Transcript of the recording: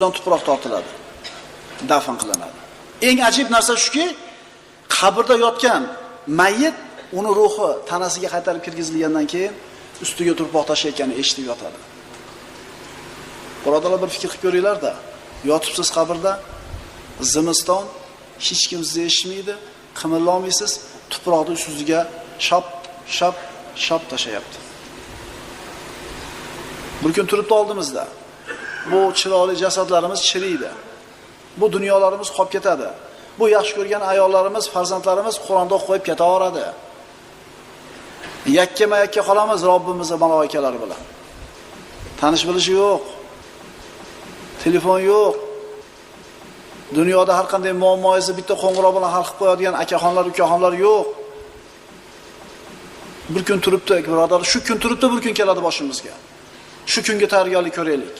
Tuproq tortiladi. Dafn qilinadi. Eng ajib narsa shuki, qabrda yotgan mayyit uni ruhi tanasiga qaytarib kirgizilgandan keyin ustiga tuproq tashlayotganini eshitib yotadi. Birodarlar, bir fikr qilib ko'ringlar-da. Yotibsiz qabrda, zimiston, hech kim sizni eshitmaydi, qimirlolmaysiz, tuproqni ustingizga shop shop shop tashlayapti. Bir kun turibdi oldimizda. Bu chiroyli jasadlarimiz chiriydi. Bu dunyolarimiz qolib ketadi. Bu yaxshi ko'rgan ayollarimiz, farzandlarimiz Qur'onda qo'yib ketaveradi. Yakkama-yakka qolamiz Robbimizning maloikalari bilan. Tanish bilishi yo'q. Telefon yo'q. Dunyoda har qanday muammoingizni bitta qo'ng'iroq bilan hal qilib qo'yadigan akaxonlar, ukaxonlar yo'q. Bir kun turibdi, birodar, shu kun turibdi, bir kun keladi boshimizga. Shu kunga tayyorgarlik ko'raylik.